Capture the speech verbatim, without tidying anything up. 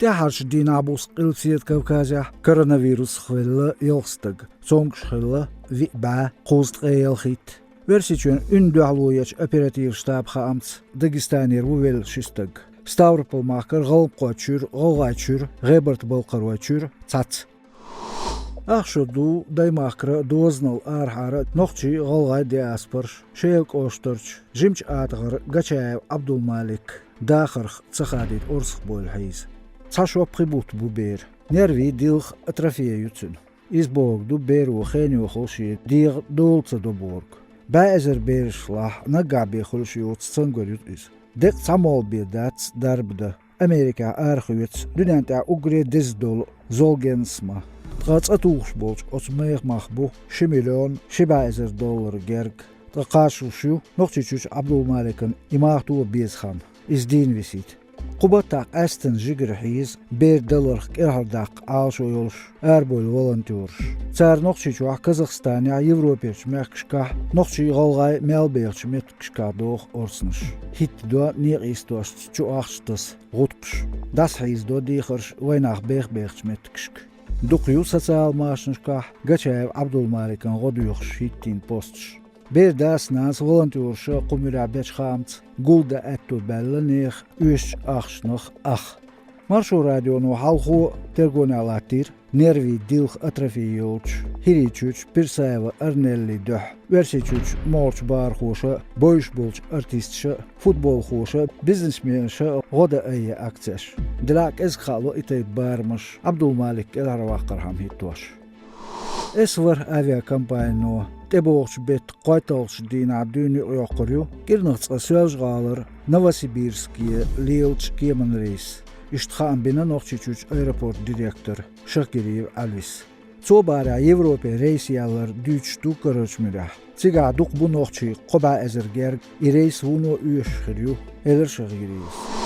ТӀаьххьарчу дийнахь буса Къилбаседа Кавказехь коронавирусах велла ялх стаг, цомгуш хилла виъ бӀе кхузткъе ялхитта. Оьрсийчоьнан уьнна дуьхьало ечу оперативан штабан хаамца, Дагестанера ву велла ши стаг. Ставрополь-махкара, ГӀалгӀайчуьра, ГӀалгӀайчуьра, ГӀебарта-Балкхаройчуьра цхьацца. Ах шо ду Даймахкара а, дозанал арахьара а нохчий а, гӀалгӀай а диаспораш Шелан кӀоштарчу жимачу атагӀара Гачаев Ӏабдулмалик дахарх ца хадийта орцах бевлла хьийза. Цхьа шо пхи бутт бу беран. Нервийн дилха атрофия ю цуьнан. Иза бохург ду беро хенан йохалла шен дегӀан дола ца до бохург. БӀе эзар берашлахь наггахь бен хуьлуш йоцу цамгар ю иза. Декъа цхьа молла бен дац дарба дан. Америкехь арахоьцу дуьнен тӀехь уггаре деза долу Золгенсма. Ткъа цӀа тухуш болчу оцу мехах бу ши миллион ши бӀе эзар доллар герга. Ткъа кхачош ю Нохчийчуьрчу Ӏабдулмаликна и мах тоха беза хан, иза дийна висийта. Кху баттахь къаьсттина жигара хьийза бер даларх кӀелхьардаккха Ӏалашо йолуш арабевлла волонтераш. Цара Нохчийчохь, Казахстанехь, Европерчу мехкашкахь, нохчий, гӀалгӀай мел бехачу меттигашкахь доху орцанаш. ХӀиттадо некъан йистошца чу ахча таса гӀутакхаш, дӀасахьийзадо дехарш вайнах бех-бехачу меттигашка. Дукха ю социал-машанашкахь Гачаев Ӏабдулмаликна гӀо доьхуш хӀиттийна посташ. Беран дас-нанас волонтераша кху муьрехь бечу хаамца гулдан аьтто баьлла нехан оьшучу ахчанах ах. Маршо радионо хьалхо а тергонехь латтийра нервийн дилха атрофи йолчу ХӀирийчуьрчу Пирсаева Арнеллин дуьхьа Оьрсийчуьрчу могӀарчу бахархоша а, бовзуш болчу артисташа а, футболхоша а, бизнесменаша а гӀо дан айъа акцеш. Делахь кӀезиг хаало и тайпа барамаш Ӏабдулмалик кӀелхьарваккхархьама хӀиттош. Эсвар авиакомпанино тӀебогӀучу беттан кхойтталгӀачу дийнахь дуьйна юкъайоккхур ю кӀирнах цкъа Соьлжа-ГӀалара Новосибирске лелачу кеманан рейс. Иштта хаам бина Нохчийчуьрчу аэропортан директора Шахгириев Ӏалис. Цо бахарехь, Европе рейс ялар дуьйцуш ду карарчу муьрехь. Цигахь дукха бу нохчий, кхо бӀе эзар герга, и рейс вуно оьшуш хир ю, элира Шахгириевс.